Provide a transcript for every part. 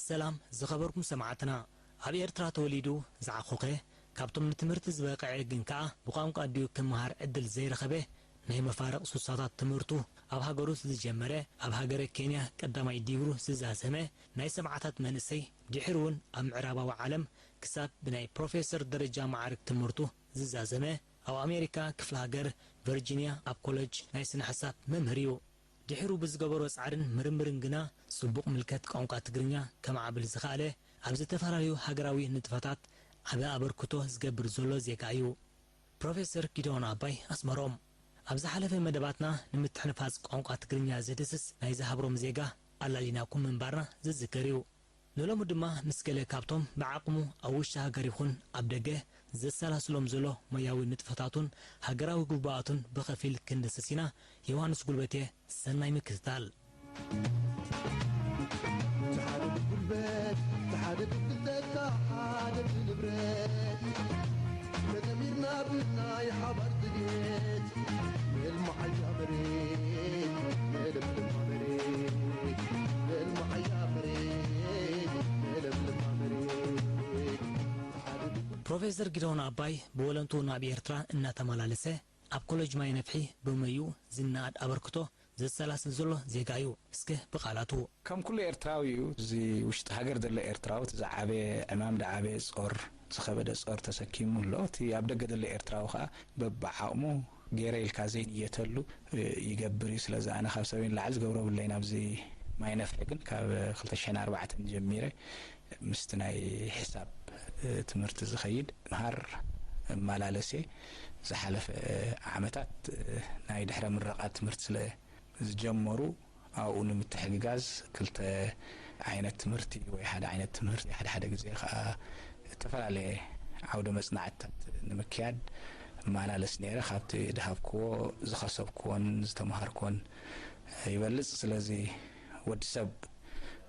ሰላም ዝኸበርኩም ሰማዕትና፣ ኣብ ኤርትራ ተወሊዱ ዝዓኾኸ፣ ካብቶም ንትምህርቲ ዝበቕዐ ግን ከኣ ብቋንቋ ኣዲኡ ክመሃር ዕድል ዘይረኸበ፣ ናይ መፋርቕ ሱሳታት ትምህርቱ ኣብ ሃገሩ ዝጀመረ፣ ኣብ ሃገረ ኬንያ ቀዳማይ ዲግሩ ዝዛዘመ ናይ ሰብዓታት መንእሰይ፣ ድሒሩ እውን ኣብ ምዕራባዊ ዓለም ክሳብ ብናይ ፕሮፌሰር ደረጃ ማዕርግ ትምህርቱ ዝዛዘመ፣ ኣብ ኣሜሪካ ክፍለ ሃገር ቨርጂንያ ኣብ ኮለጅ ናይ ስነ ሓሳብ መምህር እዩ። ድሒሩ ብዝገበሮ ጻዕርን ምርምርን ግና ጽቡቕ ምልከት ቋንቋ ትግርኛ ከማዕብል ዝኸኣለ፣ ኣብ ዝተፈላለዩ ሃገራዊ ንጥፈታት ዓቢ ኣበርክቶ ዝገብር ዘሎ ዜጋ እዩ። ፕሮፌሰር ጊደዎን ኣባይ ኣስመሮም። ኣብ ዝሓለፈ መደባትና ንምትሕንፋጽ ቋንቋ ትግርኛ ዘድህስስ ናይ ዝሃብሮም ዜጋ ኣላሊናኩም ምንባርና ዝዝከር እዩ። ንሎሚ ድማ ምስ ገለ ካብቶም ብዓቕሙ ኣብ ውሽጢ ሃገር ይኹን ኣብ ደገ ዘሰላስሎም ዘሎ ሞያዊ ንጥፈታቱን ሃገራዊ ግቡኣቱን ብኸፊል ክንድስስ ኢና። ዮሃንስ ጉልበቴ፣ ሰናይ ምክትታል። እቲ ሓደ ብጉልበት፣ እቲ ሓደ ብፍልጠት፣ እቲ ሓደ ብንብረት፣ ተደሚርና ብናይ ሓባር ድሌት፣ ነልምዓያ መሬት፣ ነለምልማ መሬት፣ ነልምዓያ መሬት፣ ነለምልማ መሬት። እቲ ሓደ ብጉልበት፣ ፕሮፌሰር ጊደዎን ኣባይ ብወለንትኡ ናብ ኤርትራ እናተመላለሰ፣ ኣብ ኮለጅ ማይ ነፍሒ ብመይኡ ዝነኣድ ኣበርክቶ ዘሰላስል ዘሎ ዜጋ እዩ። እስከ ብቓላቱ። ከም ኩሉ ኤርትራዊ እዩ። እዚ ውሽጢ ሃገር ዘሎ ኤርትራዊ እቲ ዝዓበየ ዕማም፣ ዝዓበየ ጾር፣ ዝኸበደ ጾር ተሰኪሙ ኣሎ። እቲ ኣብ ደገ ዘሎ ኤርትራዊ ከኣ በብዓቕሙ ገይረ ኢልካ ዘይንየተሉ ይገብር እዩ። ስለዚ ኣነ ካብ ሰበይ ንላዕሊ ዝገብሮ የብለይን። ኣብዚ ማይ ነፍሒ ግን ካብ ክልተ ሽሕን ኣርባዕተን ጀሚረ ምስቲ ናይ ሒሳብ ትምህርቲ ዝኸይድ ምሃር እመላለስ እየ። ዝሓለፈ ዓመታት ናይ ድሕረ ምረቓ ትምህርቲ ስለ ዝጀመሩ ኣብኡ ንምትሕግጋዝ ክልተ ዓይነት ትምህርቲ ወይ ሓደ ዓይነት ትምህርቲ፣ ሓደ ሓደ ግዜ ከኣ እተፈላለየ ዓውደ መጽናዕትታት ንምክያድ እመላለስ ነይረ። ካብቲ ዝሃብክዎ ዝኸሰብክዎን ዝተምሃርክዎን ይበልጽ። ስለዚ ወዲ ሰብ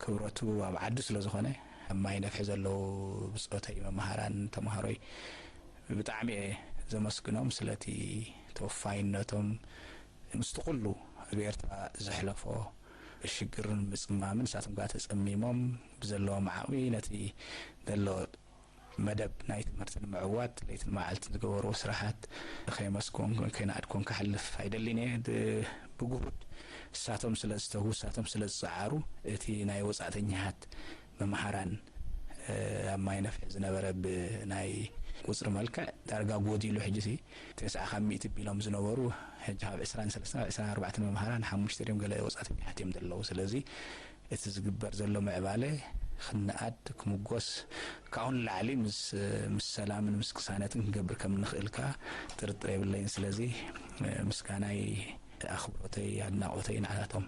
ክብረቱ ኣብ ዓዱ ስለ ዝኾነ፣ ኣብ ማይ ነፍሒ ዘለዉ ብጾተይ መምሃራን ተምሃሮይ ብጣዕሚ እየ ዘመስግኖም ስለቲ ተወፋይነቶም። ምስቲ ኩሉ ኣብ ኤርትራ ዘሕለፎ ሽግርን ምጽማምን ንሳቶም ከኣ ተጸሚሞም ብዘለዎም ዓቕሚ ነቲ ዘሎ መደብ ናይ ትምህርቲ ንምዕዋት ለይትን መዓልትን ዝገበርዎ ስራሓት ከየመስገንኩን ከየነኣድኩን ክሓልፍ ኣይደልን እየ። ድ-፣ ብግሁድ ንሳቶም ስለ ዝተጉ፣ ንሳቶም ስለ ዝጸዓሩ፣ እቲ ናይ ወጻእተኛታት መምሃራን፣ እ፣ ኣብ ማይ ነፍሒ ዝነበረ ብናይ ቁጽሪ መልክዕ ዳርጋ ጎዲሉ፣ ሕጂሲ ተስዓ ካብ ሚእቲ ቢሎም ዝነበሩ፣ ሕጂ ካብ ዕስራን ሰለስተን ካብ ዕስራን ኣርባዕተን መምሃራን ሓሙሽተ ድዮም ገለ ወጻእተኛታት እዮም ዘለዉ። ስለዚ እቲ ዝግበር ዘሎ ምዕባለ ክንኣድ፣ ክምጎስ፣ ካብኡ ንላዕሊ ምስ፣ ምስ ሰላምን ምስ ቅሳነትን ክንገብር ከም እንኽእል ከኣ ጥርጥር የብለይን። ስለዚ ምስጋናይ፣ ኣኽብሮተይ፣ ኣድናቖተይ ንዓታቶም።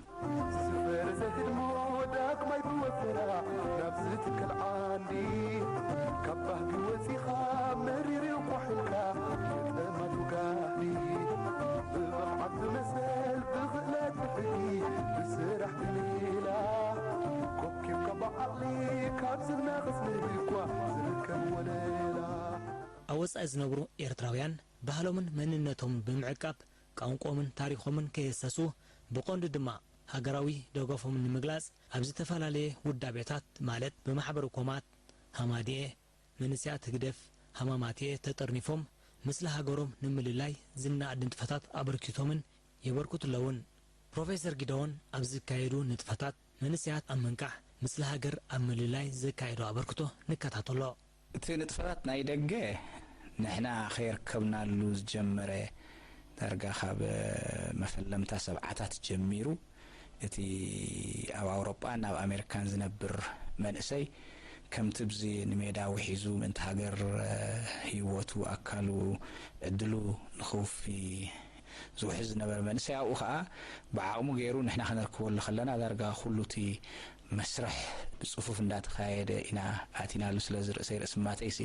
ዝፈረሰ ህድሞ ዳግማይ ብወፈራ ናብ ዝትከል ዓንዲ፣ ካብ ባህጊ ወጺኻ መሪር እንቋሕ ኢልካ ግጥማት ውጋዲ፣ ብብቕዓት ብመሰል ብኽእለት ብሕጊ ብስራሕ ብሌላ፣ ኮብኪብካ ብዓቕሊ ካብ ዝናቐጽ ንህቢ እኳ ዝርከብ ወለላ። ኣብ ወጻኢ ዝነብሩ ኤርትራውያን ባህሎምን መንነቶምን ብምዕቃብ ቋንቋኦምን ታሪኾምን ከየህሰሱ፣ ብቐንዱ ድማ ሃገራዊ ደገፎም ንምግላጽ ኣብ ዝተፈላለየ ውዳቤታት ማለት ብማሕበረ ኮማት፣ ሃማድኤ፣ መንእሰያት ህግደፍ፣ ሃማማትኤ ተጠርኒፎም፣ ምስለ ሃገሮም ንምልላይ ዝነኣድ ንጥፈታት ኣበርኪቶምን የበርክቱ ኣለውን። ፕሮፌሰር ጊደዎን ኣብ ዝካየዱ ንጥፈታት መንእሰያት ኣብ ምንቃሕ፣ ምስለ ሃገር ኣብ ምልላይ ዘካየዶ ኣበርክቶ ንከታተሎ። እቲ ንጥፈታት ናይ ደገ ንሕና ከየርከብናሉ ዝጀመረ ዳርጋ ካብ መፈለምታ ሰብዓታት ጀሚሩ፣ እቲ ኣብ ኣውሮጳን ኣብ ኣሜሪካን ዝነብር መንእሰይ ከምቲ ብዚ ንሜዳ ውሒዙ ምእንቲ ሃገር ህይወቱ ኣካሉ ዕድሉ ንኽውፊ ዝውሕዝ ዝነበረ መንእሰይ ኣብኡ ኸኣ ብዓቕሙ ገይሩ ንሕና ከነርክበሉ ከለና ዳርጋ ኩሉ እቲ መስርሕ ብጽፉፍ እንዳተኻየደ ኢና ኣቲናሉ። ስለዚ ርእሰይ ርእሲ ማተይሲ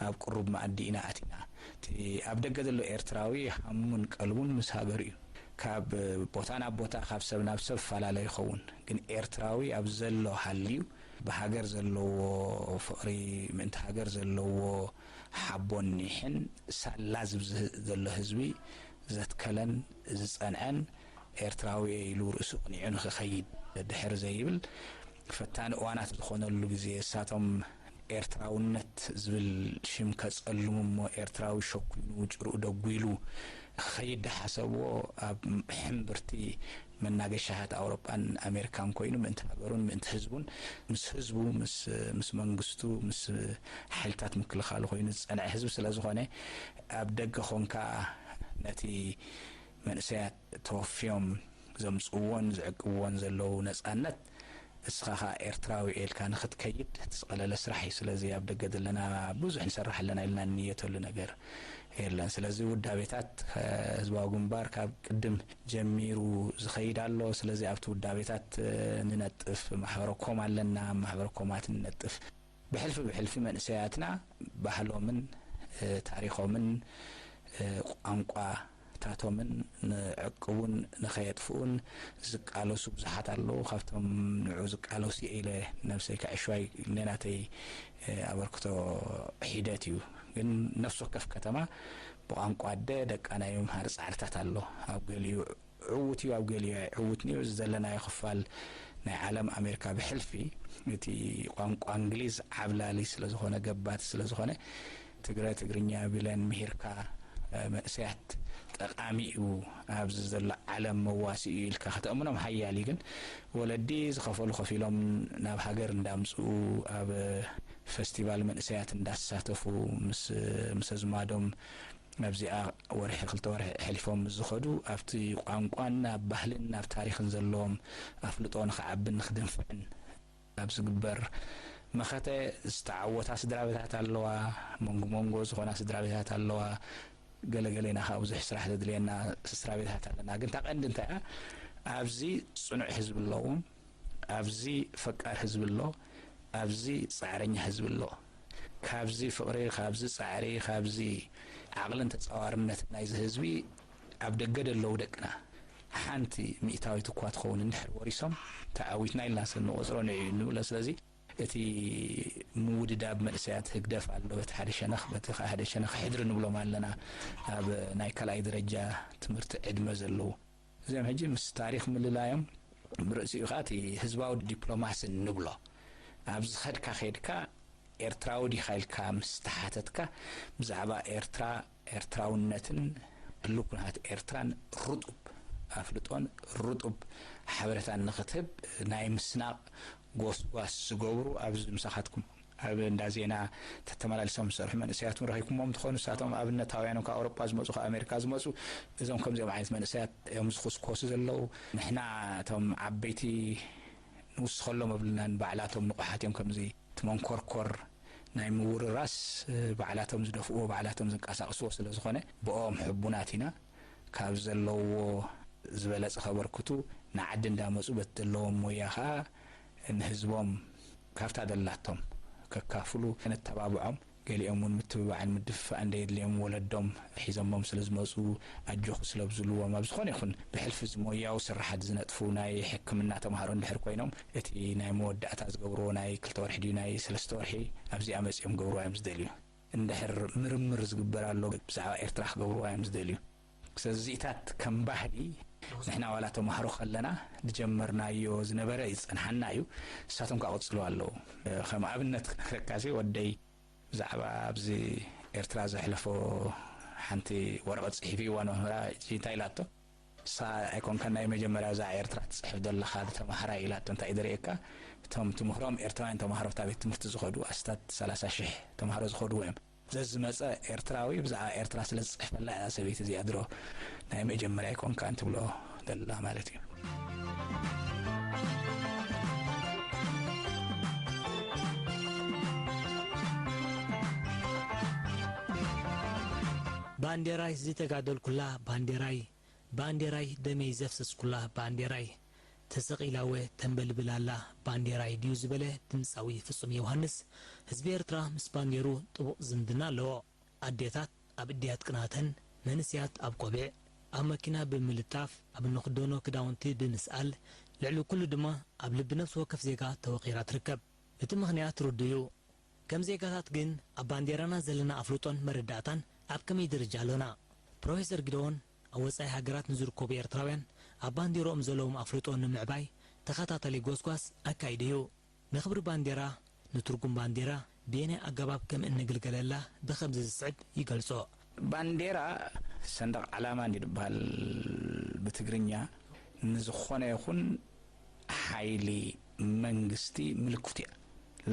ኣብ ቅሩብ መኣዲ ኢና ኣቲና። እቲ ኣብ ደገ ዘሎ ኤርትራዊ ሃሙን ቀልቡን ምስ ሃገሩ እዩ። ካብ ቦታ ናብ ቦታ ካብ ሰብ ናብ ሰብ ይፈላለ ይኸውን፣ ግን ኤርትራዊ ኣብ ዘሎ ሃልዩ ብሃገር ዘለዎ ፍቕሪ ምእንቲ ሃገር ዘለዎ ሓቦን ኒሕን ሳላ ዝብዝህ ዘሎ ህዝቢ ዘትከለን ዝጸንዐን ኤርትራዊ እየ ኢሉ ርእሱ ቅኒዑ ንኽኸይድ ድሕር ዘይብል ፈታኒ እዋናት ዝኾነሉ ግዜ፣ እሳቶም ኤርትራውነት ዝብል ሽም ከጸልሙ እሞ፣ ኤርትራዊ ሸኩይኑ ጭርኡ ደጒሉ ክኸይድ ዝሓሰብዎ፣ ኣብ ሕምብርቲ መናገሻታት ኣውሮጳን ኣሜሪካን ኮይኑ፣ ምእንቲ ሃገሩን ምእንቲ ህዝቡን፣ ምስ ህዝቡ፣ ምስ፣ ምስ መንግስቱ፣ ምስ ሓይልታት ምክልኻሉ ኮይኑ ዝጸንዐ ህዝቢ ስለ ዝኾነ፣ ኣብ ደገ ኾንካ ነቲ መንእሰያት ተወፍዮም ዘምጽእዎን ዝዕቅብዎን ዘለዉ ነጻነት፣ እስኻ ኸኣ ኤርትራዊ ኢልካ ንኽትከይድ እቲ ዝቐለለ ስራሕ እዩ። ስለዚ ኣብ ደገ ዘለና ብዙሕ ንሰርሕ ኣለና ኢልና እንንየተሉ ነገር የለን። ስለዚ ውዳቤታት፣ እ፣ ህዝባዊ ግንባር ካብ ቅድም ጀሚሩ ዝኸይድ ኣሎ። ስለዚ ኣብቲ ውዳቤታት፣ እ፣ ንነጥፍ፣ ማሕበረ ኮም ኣለና፣ ኣብ ማሕበረ ኮማት ንነጥፍ። ብሕልፊ ብሕልፊ መንእሰያትና ባህሎምን፣ እ፣ ታሪኾምን፣ እ፣ ቋንቋታቶምን ንዕቅቡን ንኸየጥፍኡን ዝቃለሱ ብዙሓት ኣለዉ። ካብቶም ንዑ ዝቃለሱ እየ ኢለ ነብሰይ ከዕሽዋ፣ ናይ ናተይ፣ እ፣ ኣበርክቶ ሒደት እዩ። ግን ነፍሲ ወከፍ ከተማ ብቋንቋ ኣደ ደቃ ናይ ምምሃር ጻዕርታት ኣሎ። ኣብ ገሊኡ ዕዉት እዩ፣ ኣብ ገሊኡ ኣይዕውትን እዩ። እዚ ዘለናዮ ክፋል ናይ ዓለም፣ ኣሜሪካ ብሕልፊ እቲ ቋንቋ እንግሊዝ ዓብላሊ ስለ ዝኾነ፣ ገባቲ ስለ ዝኾነ፣ ትግረ ትግርኛ ቢለን ምሂርካ፣ እ፣ መንእሰያት ጠቓሚ እዩ፣ ኣብዚ ዘሎ ዓለም መዋሲ እዩ ኢልካ ከተእምኖም ሓያል እዩ። ግን ወለዲ ዝኸፈሉ ከፊሎም ናብ ሃገር እንዳምጽኡ፣ ኣብ ፈስቲቫል መንእሰያት እንዳሳተፉ፣ ምስ፣ ምስ ኣዝማዶም ኣብዚኣ ወርሒ፣ ክልተ ወርሒ ኣሕሊፎም ምስ ዝኸዱ፣ ኣብቲ ቋንቋን ኣብ ባህልን ኣብ ታሪኽን ዘለዎም ኣፍልጦ ንኽዓብን ንኽድንፍዕን ኣብ ዝግበር መኸተ ዝተዓወታ ስድራ ቤታት ኣለዋ። መንጎ መንጎ ዝኾና ስድራ ቤታት ኣለዋ። ገለ ገሌና ከኣ ብዙሕ ስራሕ ዘድልየና ስድራ ቤታት ኣለና። ግን እታ ቀንዲ እንታይ እያ? ኣብዚ ጽኑዕ ህዝቢ ኣለዎም። ኣብዚ ፈቃር ህዝቢ ኣሎ። ኣብዚ ጻዕረኛ ህዝቢ ኣሎ። ካብዚ ፍቕሪ፣ ካብዚ ጻዕሪ፣ ካብዚ ዓቕልን ተጻዋርነትን ናይዚ ህዝቢ ኣብ ደገ ደለዉ ደቅና ሓንቲ ሚእታዊት እኳ ትኸውን እንድሕር ወሪሶም፣ ተዓዊትና ኢልና ስለ ንቖጽሮ ንዕዩ ንብሎ። ስለዚ እቲ ምውድዳብ መንእሰያት ህግደፍ ኣሎ በቲ ሓደ ሸነኽ፣ በቲ ሓደ ሸነኽ ሕድሪ ንብሎም ኣለና፣ ኣብ ናይ ካልኣይ ደረጃ ትምህርቲ ዕድመ ዘለዉ። እዚኦም ሕጂ ምስ ታሪኽ ምልላዮም፣ ብርእሲኡ ኸኣ እቲ ህዝባዊ ዲፕሎማሲ ንብሎ። ኣብ ዝኸድካ ኸድካ ኤርትራዊ ዲኻ ኢልካ ምስ ተሓተትካ፣ ብዛዕባ ኤርትራ፣ ኤርትራውነትን ህሉው ኩነታት ኤርትራን ርጡብ ኣፍልጦን ርጡብ ሓበሬታን ንኽትህብ ናይ ምስናቕ ጎስጓስ ዝገብሩ ኣብዚ ምሳኻትኩም ኣብ እንዳ ዜና ተተመላሊሶም ዝሰርሑ መንእሰያት እውን ረኺብኩሞም ትኾኑ። ንሳቶም ኣብነታውያን እዮም። ካብ ኣውሮጳ ዝመጹ፣ ካብ ኣሜሪካ ዝመጹ፣ እዞም ከምዚኦም ዓይነት መንእሰያት እዮም ዝኹስኮሱ ዘለዉ። ንሕና እቶም ዓበይቲ ንውስኸሎም ኣብልናን ባዕላቶም ንቑሓት እዮም። ከምዚ እቲ መንኮርኮር ናይ ምውርራስ፣ እ፣ ባዕላቶም ዝደፍእዎ፣ ባዕላቶም ዝንቀሳቕስዎ ስለ ዝኾነ ብኦም ሕቡናት ኢና። ካብ ዘለውዎ ዝበለጸ ከበርክቱ ንዓዲ እንዳመጹ በቲ ዘለዎም ሞያ ኸኣ ንህዝቦም ካብታ ደላቶም ከካፍሉ ነተባብዖም። ገሊኦም እውን ምትብባዕን ምድፍፋእን ደየድልዮም ወለዶም ሒዞሞም ስለ ዝመጹ ኣጆኹ ስለ ዝብልዎም ኣብ ዝኾነ ይኹን ብሕልፊ እዚ ሞያዊ ስራሓት ዝነጥፉ ናይ ሕክምና ተምሃሮ እንድሕር ኮይኖም እቲ ናይ መወዳእታ ዝገብርዎ ናይ ክልተ ወርሒ ድዩ ናይ ሰለስተ ወርሒ ኣብዚኣ መጺኦም ክገብርዋ እዮም ዝደልዩ። እንድሕር ምርምር ዝግበር ኣሎ ብዛዕባ ኤርትራ ክገብርዋ እዮም ዝደልዩ። ስለዚ እዚኢታት ከም ባህሊ ንሕና ዋላ ተምሃሮ ከለና ዝጀመርናዮ ዝነበረ ዝጸንሓና እዩ። ንሳቶም ከኣ ክቕጽልዎ ኣለዉ። ከም ኣብነት ክነግረካሲ ወደይ ብዛዕባ ኣብዚ ኤርትራ ዘሕለፎ ሓንቲ ወረቐት ጽሒፍዋ ንመምህራ፣ ሕጂ እንታይ ኢላቶ? ንሳ ኣይኮንካን ናይ መጀመርያ እዛ ኤርትራ ትጽሕፍ ዘለኻ ተምሃራይ ኢላቶ። እንታይ እዩ ዘርእየካ? እቶም ትምህሮም ኤርትራውያን ተምሃሮ ኣብታ ቤት ትምህርቲ ዝኸዱ ኣስታት ሰላሳ ሽሕ ተምሃሮ ዝኸድዎ እዮም። ዘዝመጸ ኤርትራዊ ብዛዕባ ኤርትራ ስለ ዝጽሕፈላ እያ ሰበይቲ እዚኣ ድሮ ናይ መጀመርያ ኣይኮንካን ትብሎ ዘላ ማለት እዩ። ባንዴራይ ዝተጋደልኩላ ባንዴራይ፣ ባንዴራይ ደመይ ዘፍሰስኩላ ባንዴራይ፣ ተሰቒላወ ተንበልብላላ ባንዴራይ ድዩ ዝበለ ድምጻዊ ፍጹም ዮሃንስ፣ ህዝቢ ኤርትራ ምስ ባንዴሩ ጥቡቕ ዝምድና ኣለዎ። ኣዴታት ኣብ እድያት ቅናተን፣ መንእሰያት ኣብ ቆቢዕ፣ ኣብ መኪና ብምልጣፍ፣ ኣብ እንኽደኖ ክዳውንቲ ብምስኣል፣ ልዕሊ ኩሉ ድማ ኣብ ልቢ ነፍሲ ወከፍ ዜጋ ተወቒራ ትርከብ። እቲ ምኽንያት ርዱእ እዩ። ከም ዜጋታት ግን ኣብ ባንዴራና ዘለና ኣፍልጦን መረዳእታን ኣብ ከመይ ደረጃ ኣሎና? ፕሮፌሰር ጊደዎን ኣብ ወጻኢ ሃገራት ንዝርከቡ ኤርትራውያን ኣብ ባንዴርኦም ዘለዎም ኣፍልጦ ንምዕባይ ተኸታታሊ ጎስጓስ ኣካይዱ እዩ። ንኽብሪ ባንዴራ፣ ንትርጉም ባንዴራ፣ ብየናይ ኣገባብ ከም እንግልገለላ ብኸምዚ ዝስዕብ ይገልጾ። ባንዴራ፣ ሰንደቕ ዓላማ እንዲ ዝበሃል ብትግርኛ፣ ንዝኾነ ይኹን ሓይሊ መንግስቲ ምልክቱ እያ።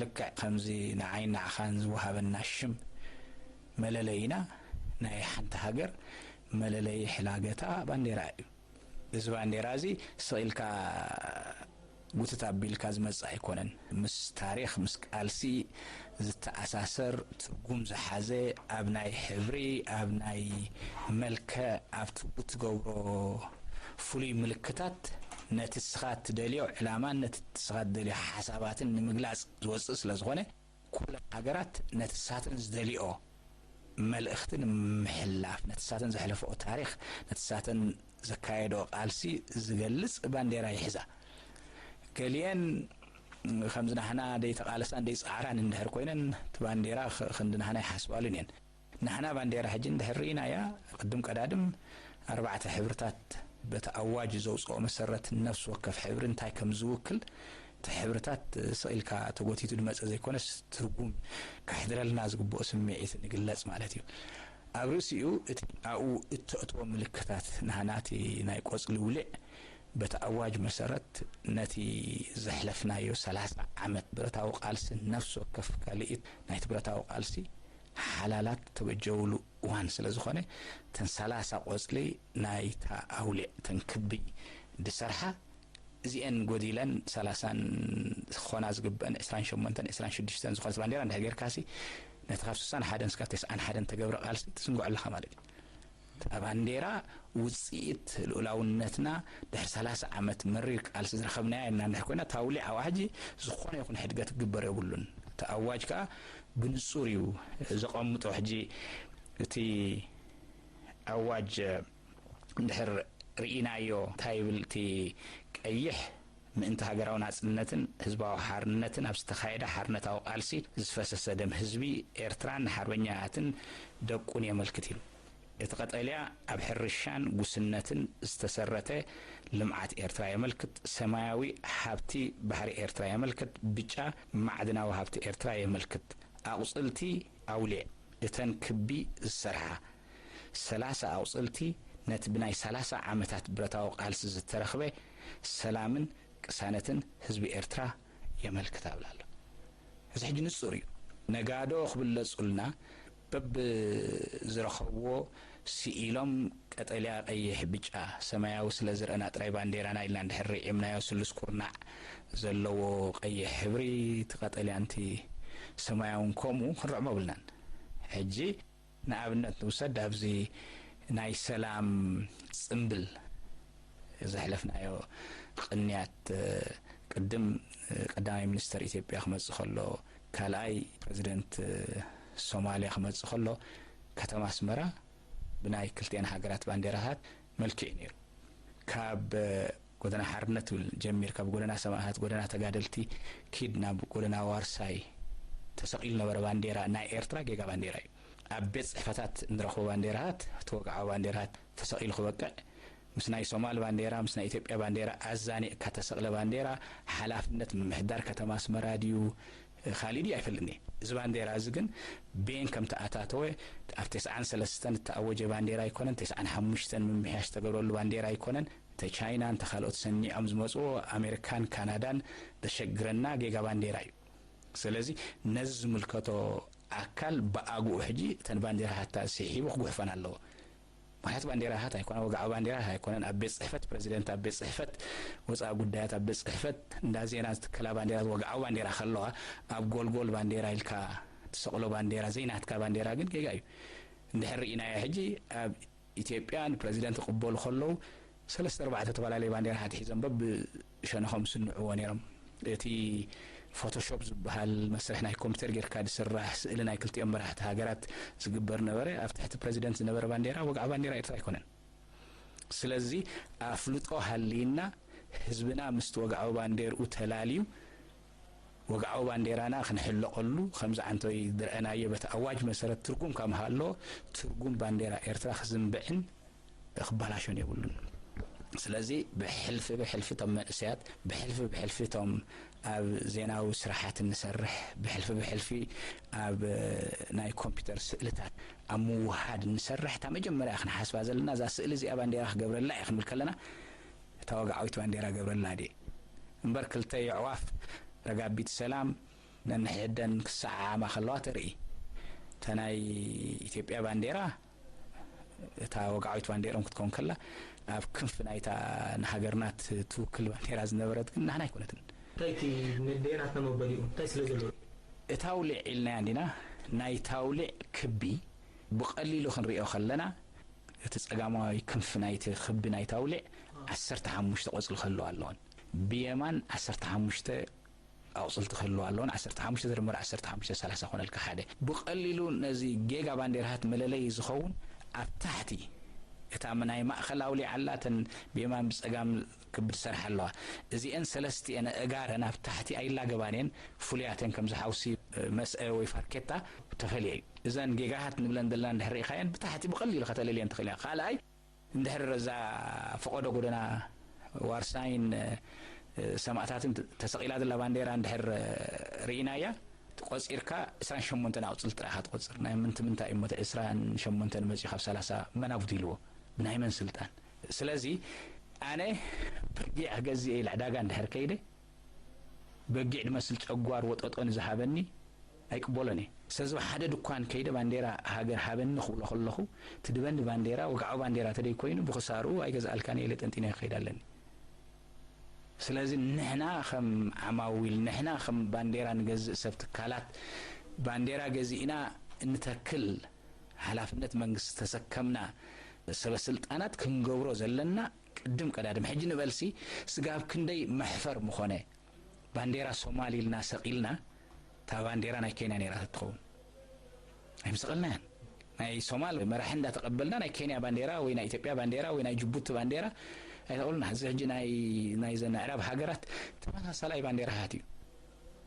ልክዕ ከምዚ ንዓይን ንዓኻን ዝወሃበና ሽም መለለይና፣ ናይ ሓንቲ ሃገር መለለይ ሕላገታ ባንዴራ እዩ። እዚ ባንዴራ እዚ ስቕ ኢልካ ጉትት ኣቢልካ ዝመጽእ ኣይኮነን። ምስ ታሪኽ፣ ምስ ቃልሲ ዝተኣሳሰር ትርጉም ዝሓዘ፣ ኣብ ናይ ሕብሪ፣ ኣብ ናይ መልክዕ፣ ኣብቲ እትገብሮ ፍሉይ ምልክታት ነቲ ንስኻ እትደልዮ ዕላማን ነቲ ንስኻ እትደልዮ ሓሳባትን ንምግላጽ ዝወጽእ ስለ ዝኾነ፣ ኩለን ሃገራት ነቲ ንሳተን ዝደልዮ መልእኽቲ ንምሕላፍ፣ ነቲ ንሳተን ዘሕለፈኦ ታሪኽ፣ ነቲ ንሳተን ዘካየደኦ ቃልሲ ዝገልጽ ባንዴራ ይሕዛ። ገሊአን ከምዚ ናህና ደይተቓለሳን ደይጸዓራን እንድሕር ኮይነን፣ እቲ ባንዴራ ኽ-፣ ክንዲ ናህና ይሓስባሉን እየን። ናህና ባንዴራ ሕጂ እንድሕር ርኢናያ፣ ቅድም ቀዳድም ኣርባዕተ ሕብርታት በቲ ኣዋጅ ዘውጽኦ መሰረት ነፍሲ ወከፍ ሕብሪ እንታይ ከም ዝውክል፣ እቲ ሕብርታት ስቕ ኢልካ ተጎቲቱ ዝመጸ ዘይኮነስ፣ ትርጉም ከሕድረልና ዝግብኦ ስምዒት ንግለጽ ማለት እዩ። ኣብ ርእሲኡ እቲ ኣብኡ እተእትዎ ምልክታት፣ ናህና እቲ ናይ ቆጽሊ ውሊዕ በቲ ኣዋጅ መሰረት ነቲ ዘሕለፍናዮ ሰላሳ ዓመት ብረታዊ ቃልሲ፣ ነፍሲ ወከፍ ካልኢት ናይቲ ብረታዊ ቃልሲ ሓላላት ተበጀውሉ እዋን ስለ ዝኾነ፣ እተን ሰላሳ ቆጽሊ ናይታ ኣውሊዕ፣ እተን ክቢ ዝሰርሓ፣ እዚኤን ጎዲለን ሰላሳን ዝኾና ዝግበአን ዕስራን ሸሞንተን ዕስራን ሽዱሽተን ዝኾነት ባንዴራ እንድሕር ጌርካሲ፣ ነቲ ካብ ስሳን ሓደን እስካብ ተስዓን ሓደን ተገብረ ቃልሲ ትስንግዖ ኣለኻ ማለት እዩ። እታ ባንዴራ ውጽኢት ልኡላውነትና ድሕሪ ሰላሳ ዓመት መሪር ቃልሲ ዝረኸብናያ ኢና እንድሕር ኮይና፣ እታ ኣውሊዕ ኣብኣ ሕጂ ዝኾነ ይኹን ሕድገት ክግበር የብሉን። እቲ ኣዋጅ ከኣ ብንጹር እዩ ዘቐምጦ። ሕጂ እቲ ኣዋጅ እንድሕር ርኢናዮ፣ እንታይ ይብል እቲ ቀይሕ? ምእንቲ ሃገራዊ ናጽነትን ህዝባዊ ሓርነትን ኣብ ዝተኻየደ ሓርነታዊ ቃልሲ ዝፈሰሰ ደም ህዝቢ ኤርትራን ንሓርበኛታትን ደቁን የመልክት ኢሉ። እቲ ቀጠልያ ኣብ ሕርሻን ጉስነትን ዝተሰረተ ልምዓት ኤርትራ የመልክት። ሰማያዊ ሃብቲ ባሕሪ ኤርትራ የመልክት። ብጫ ማዕድናዊ ሃብቲ ኤርትራ የመልክት። ኣቑጽልቲ ኣውሊዕ፣ እተን ክቢ ዝሰርሓ ሰላሳ ኣቑጽልቲ፣ ነቲ ብናይ ሰላሳ ዓመታት ብረታዊ ቃልሲ ዝተረኽበ ሰላምን ቅሳነትን ህዝቢ ኤርትራ የመልክት ኣብላ ኣሎ። እዚ ሕጂ ንጹር እዩ። ነጋዶ ክብለጹልና በብዝረኸብዎ ስኢሎም ቀጠልያ፣ ቀይሕ፣ ብጫ፣ ሰማያዊ ስለ ዝረኣና ጥራይ ባንዴራና ኢልና እንድሕር ርዒምናዮ፣ ስሉስ ኩርናዕ ዘለዎ ቀይሕ ሕብሪ፣ እቲ ቀጠልያን እቲ ሰማያውን ከምኡ ክንርዕሞ ኣብልናን። ሕጂ ንኣብነት ንውሰድ፣ ኣብዚ ናይ ሰላም ጽምብል ዘሕለፍናዮ ቅንያት፣ ቅድም ቀዳማይ ሚኒስተር ኢትዮጵያ ክመጽእ ከሎ፣ ካልኣይ ፕረዚደንት ሶማልያ ክመጽእ ከሎ፣ ከተማ ኣስመራ ብናይ ክልቲኤን ሃገራት ባንዴራታት መልኪዑ ነይሩ። ካብ ጎደና ሓርነት ትብል ጀሚር፣ ካብ ጎደና ሰማእታት፣ ጎደና ተጋደልቲ ኪድ ናብ ጎደና ዋርሳይ ተሰቒሉ ነበረ ባንዴራ ናይ ኤርትራ፣ ጌጋ ባንዴራ እዩ። ኣብ ቤት ጽሕፈታት እንረኽቦ ባንዴራታት፣ እቲ ወግዓዊ ባንዴራታት ተሰቒሉ ክበቅዕ፣ ምስ ናይ ሶማል ባንዴራ፣ ምስ ናይ ኢትዮጵያ ባንዴራ ኣዛኒቕካ ተሰቕለ ባንዴራ፣ ሓላፍነት ምምሕዳር ከተማ ኣስመራ ድዩ፣ ካሊእ ድዩ ኣይፈልጥን እየ። እዚ ባንዴራ እዚ ግን ቤን ከም ተኣታተወ፣ ኣብ ተስዓን ሰለስተን እተኣወጀ ባንዴራ ኣይኮነን፣ ተስዓን ሓሙሽተን ምምሕያሽ ዝተገብረሉ ባንዴራ ኣይኮነን። እንተ ቻይና፣ እንተ ካልኦት ሰኒዖም ዝመጽዎ፣ ኣሜሪካን ካናዳን ዘሸግረና ጌጋ ባንዴራ እዩ። ስለዚ ነዚ ዝምልከቶ ኣካል ብኣግኡ ሕጂ እተን ባንዴራታት ስሒቡ ክጉሕፈን ኣለዎ። ምኽንያቱ ባንዴራታት ኣይኮና፣ ወግዓዊ ባንዴራታት ኣይኮነን። ኣብ ቤት ጽሕፈት ፕረዚደንት፣ ኣብ ቤት ጽሕፈት ወጻኢ ጉዳያት፣ ኣብ ቤት ጽሕፈት እንዳ ዜና ዝትከላ ባንዴራት፣ ወግዓዊ ባንዴራ ከለዋ፣ ኣብ ጎልጎል ባንዴራ ኢልካ ትሰቕሎ ባንዴራ፣ ዘይናትካ ባንዴራ ግን ጌጋ እዩ። እንድሕር ርኢናዮ ሕጂ ኣብ ኢትዮጵያ ንፕረዚደንት ክቕበሉ ከለዉ፣ ሰለስተ ኣርባዕተ ተፈላለየ ባንዴራታት ሒዞም በብሸነኾም ዝስንዕዎ ነይሮም። እቲ ፎቶሾፕ ዝበሃል መስርሕ ናይ ኮምፒተር ጌርካ ዝስራሕ ስእሊ ናይ ክልቲኦም መራሕቲ ሃገራት ዝግበር ነበረ። ኣብ ትሕቲ ፕረዚደንት ዝነበረ ባንዴራ ወግዓዊ ባንዴራ ኤርትራ ኣይኮነን። ስለዚ ኣፍልጦ ሃልይና ህዝብና ምስቲ ወግዓዊ ባንዴርኡ ተላልዩ ወግዓዊ ባንዴራና ክንሕለቐሉ፣ ከምዚ ዓንተወይ ዝረኣናዮ በቲ ኣዋጅ መሰረት ትርጉም ካብ ምሃሎ፣ ትርጉም ባንዴራ ኤርትራ ክዝንብዕን ክበላሾን የብሉን። ስለዚ ብሕልፊ ብሕልፊ እቶም መንእሰያት፣ ብሕልፊ ብሕልፊ እቶም ኣብ ዜናዊ ስራሓት እንሰርሕ፣ ብሕልፊ ብሕልፊ ኣብ ናይ ኮምፒውተር ስእልታት ኣብ ምውሃድ እንሰርሕ፣ እታ መጀመርያ ክንሓስባ ዘለና እዛ ስእሊ እዚኣ ባንዴራ ክገብረላ እየ ክንብል ከለና፣ እታ ወግዓዊት ባንዴራ ገብረላ ድየ? እምበር ክልተ የዕዋፍ፣ ረጋቢት ሰላም፣ ነንሕደን ክሰዓዓማ ከለዋ ተርኢ። እታ ናይ ኢትዮጵያ ባንዴራ፣ እታ ወግዓዊት ባንዴሮም ክትከውን ከላ፣ ኣብ ክንፊ ናይታ ንሃገርና ት-፣ ትውክል ባንዴራ ዝነበረት ግን ናህና ኣይኮነትን። እንታይ እቲ ንዴናትና መበሊኡ እንታይ ስለ ዘለዎ? እታ ውሊዕ ኢልናያ እንዲና፣ ናይታ ውሊዕ ክቢ ብቐሊሉ ክንሪኦ ከለና፣ እቲ ጸጋማዊ ክንፊ ናይቲ ክቢ ናይታ ውሊዕ ዓሰርተ ሓሙሽተ ቆጽሊ ክህልዋ ኣለዎን፣ ብየማን ዓሰርተ ሓሙሽተ ኣቑጽልቲ ክህልዋ ኣለዎን፣ ዓሰርተ ሓሙሽተ ተደመረ ዓሰርተ ሓሙሽተ ሰላሳ ኮነልካ ሓደ። ብቐሊሉ ነዚ ጌጋ ባንዴራታት መለለዪ ዝኸውን ኣብ ታሕቲ እታ ናይ ማእከል ኣውሊዕ ኣላ፣ እተን ብየማን ብጸጋም ክቢ ዝሰርሓ ኣለዋ። እዚአን ሰለስቲአን ኣእጋረን ኣብ ታሕቲ ኣይላገባን እየን፣ ፍሉያት እየን፣ ከምዚ ሓውሲ መስአ ወይ ፋርኬታ ተፈልየ እዩ። እዘን ጌጋታት ንብለን ዘለና እንድሕር ርኢኻየን፣ ብታሕቲ ብቐሊሉ ከተለልየን ትኽእል እያ። ካልኣይ፣ እንድሕር እዛ ፈቐዶ ጎደና ዋርሳይን፣ እ፣ ሰማእታትን ተ-፣ ተሰቒላ ዘላ ባንዴራ እንድሕር፣ እ፣ ርኢናያ፣ ቆጺርካ ዕስራን ሸሞንተን ኣቑጽልቲ ጥራይ ኢኻ ትቆጽር። ናይ ምንቲ ምንታይ እሞ እቲ ዕስራን ሸሞንተን መጺኡ ካብ ሰላሳ መን ኣጉዲልዎ? ብናይ መን ስልጣን? ስለዚ ኣነ በጊዕ ክገዝእ ኢለ ዕዳጋ እንድሕር ከይደ፣ በጊዕ ድመስል ጨጓር ወጠጦ ንዝሃበኒ ኣይቅበሎን እየ። ስለዚ ኣብ ሓደ ድኳን ከይደ ባንዴራ ሃገር ሃበኒ ክብሎ ከለኹ፣ እቲ ድበኒ ባንዴራ ወግዓዊ ባንዴራ ተደይ ኮይኑ ብኽሳርኡ ኣይገዝኣልካን እየ ኢለ ጠንጢነ ክኸይድ ኣለኒ። ስለዚ ንሕና ከም ዓማዊል፣ ንሕና ከም ባንዴራ ንገዝእ ሰብ ትካላት፣ ባንዴራ ገዚእና እንተክል ሓላፍነት መንግስቲ ዝተሰከምና ሰበ ስልጣናት ክንገብሮ ዘለና ቅድም ቀዳድም። ሕጂ ንበልሲ ስጋብ ክንደይ መሕፈር ምኾነ፣ ባንዴራ ሶማል ኢልና ሰቒልና፣ እታ ባንዴራ ናይ ኬንያ ነይራ ትኸውን። ኣይምሰቐልናያን። ናይ ሶማል መራሒ እንዳተቐበልና ናይ ኬንያ ባንዴራ ወይ ናይ ኢትዮጵያ ባንዴራ ወይ ናይ ጅቡቲ ባንዴራ ኣይተቐብሉና። እዚ ሕጂ ናይ፣ ናይ ዘን ኣዕራብ ሃገራት ተመሳሳላይ ባንዴራታት እዩ።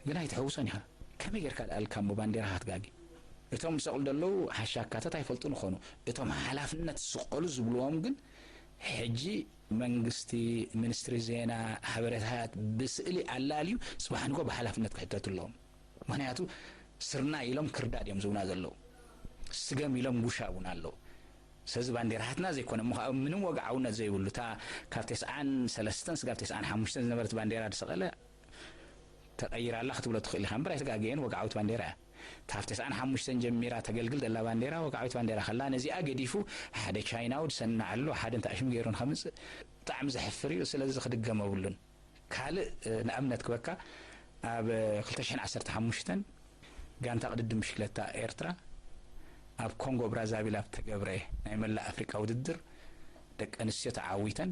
ግን ኣይትሕውሶን ኢኻ። ከመይ ጌርካ ደኣልካ እሞ ባንዴራ ክትጋጊ? እቶም ዝሰቕሉ ዘለዉ ሓሻካታት ኣይፈልጡን ይኾኑ። እቶም ሓላፍነት ዝስቀሉ ዝብልዎም ግን ሕጂ መንግስቲ፣ ሚኒስትሪ ዜና፣ ሓበሬታታት ብስእሊ ኣላልዩ ጽባሕ ንግሆ ብሓላፍነት ክሕተቱ ኣለዎም። ምኽንያቱ ስርና ኢሎም ክርዳድ እዮም ዝብና ዘለዉ። ስገም ኢሎም ጉሻ እውን ኣለዉ። ስለዚ ባንዴራታትና ዘይኮነ እሞ ከዓ ምንም ወግዓውነት ዘይብሉ፣ እታ ካብ ተስዓን ሰለስተን ስጋብ ተስዓን ሓሙሽተን ዝነበረት ባንዴራ ዝሰቐለ ተቐይራ ኣላ ክትብሎ ትኽእል ኢኻ እምበር ኣይተጋገየን፣ ወግዓዊት ባንዴራ እያ። ካብ ተስዓን ሓሙሽተን ጀሚራ ተገልግል ዘላ ባንዴራ ወግዓዊት ባንዴራ ከላ፣ ነዚኣ ገዲፉ ሓደ ቻይናዊ ዝሰንዕ ኣሎ፣ ሓደ እንታይ ሽም ገይሩ ንኸምጽእ ብጣዕሚ ዘሕፍር እዩ። ስለዚ ክድገም የብሉን። ካልእ፣ እ፣ ንኣብነት ክበካ፣ ኣብ፣ እ፣ ክልተ ሽሕን ዓሰርተ ሓሙሽተን ጋንታ ቅድድም ብሽክለታ ኤርትራ ኣብ ኮንጎ ብራዛቪል ኣብ ተገብረ ናይ መላእ ኣፍሪቃ ውድድር ደቂ ኣንስትዮ ተዓዊተን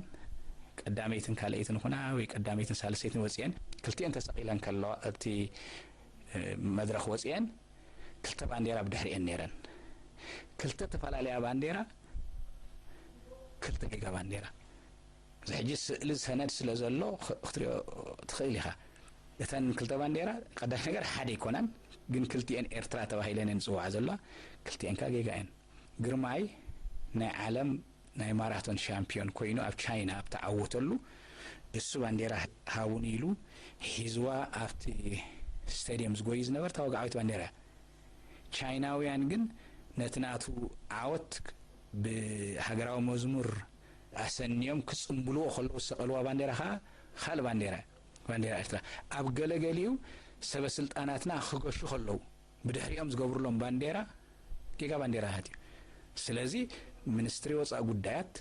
ቀዳመይትን ካልኣይትን ኹና ወይ ቀዳመይትን ሳልሰይትን ወፂአን። ክልቲአን ተሰቒለን ከለዋ ኣብቲ፣ እ፣ መድረኽ ወፂአን ክልተ ባንዴራ ብድሕሪአን ነይረን። ክልተ ተፈላለያ ባንዴራ፣ ክልተ ጌጋ ባንዴራ። እዚ ሕጂ ስእሊ ሰነድ ስለ ዘሎ ክ-፣ ክትሪኦ ትኽእል ኢኻ። እተን ክልተ ባንዴራ ቀዳማይ ነገር ሓደ ኣይኮናን፣ ግን ክልቲኤን ኤርትራ ተባሂለን እየን ዝጽውዓ ዘለዋ። ክልቲኤን ከኣ ጌጋ እየን። ግርማይ ናይ ዓለም ናይ ማራቶን ሻምፒዮን ኮይኑ ኣብ ቻይና ኣብ ተዓወተሉ እሱ ባንዴራ ሃቡኒ ኢሉ ሒዝዋ ኣብቲ ስቴድየም ዝጎይ ዝነበርታ ወግዓዊት ባንዴራ እያ። ቻይናውያን ግን ነቲ ናቱ ዓወት ብሃገራዊ መዝሙር ኣሰንዮም ክጽምብልዎ ከለዉ ዝሰቐልዋ ባንዴራ ኸኣ ካልእ ባንዴራ እያ፣ ባንዴራ ኤርትራ። ኣብ ገለገሊኡ ሰበ ስልጣናትና ክገሹ ከለዉ ብድሕሪኦም ዝገብሩሎም ባንዴራ ጌጋ ባንዴራታት እዩ። ስለዚ ሚኒስትሪ ወጻኢ ጉዳያት፣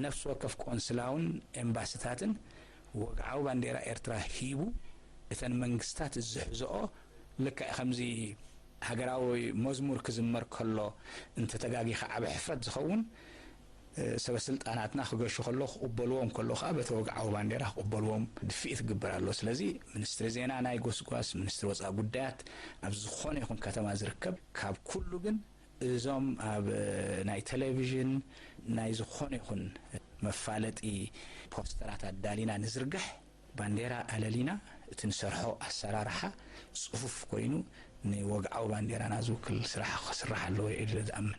ነፍሲ ወከፍ ቆንስላውን ኤምባስታትን ወግዓዊ ባንዴራ ኤርትራ ሂቡ እተን መንግስታት ዝሕዝኦ ልክዕ ከምዚ ሃገራዊ መዝሙር ክዝመር ከሎ እንተተጋጊኻ ዓቢ ሕፍረት ዝኸውን፣ እ፣ ሰበ ስልጣናትና ክገሹ ከሎ ክቕበልዎም ከሎ ከኣ በቲ ወግዓዊ ባንዴራ ክቕበልዎም ድፍኢት ክግበር ኣሎ። ስለዚ ሚኒስትሪ ዜና ናይ ጎስጓስ፣ ሚኒስትሪ ወጻኢ ጉዳያት ኣብ ዝኾነ ይኹን ከተማ ዝርከብ፣ ካብ ኩሉ ግን እዞም ኣብ፣ እ፣ ናይ ቴሌቪዥን ናይ ዝኾነ ይኹን መፋለጢ ፖስተራት ኣዳሊና ንዝርግሕ ባንዴራ ኣለሊና እቲ ንሰርሖ ኣሰራርሓ ጽፉፍ ኮይኑ ንወግዓዊ ባንዴራና ዝውክል ስራሕ ክስራሕ ኣለዎ ኢለ ዝኣምን።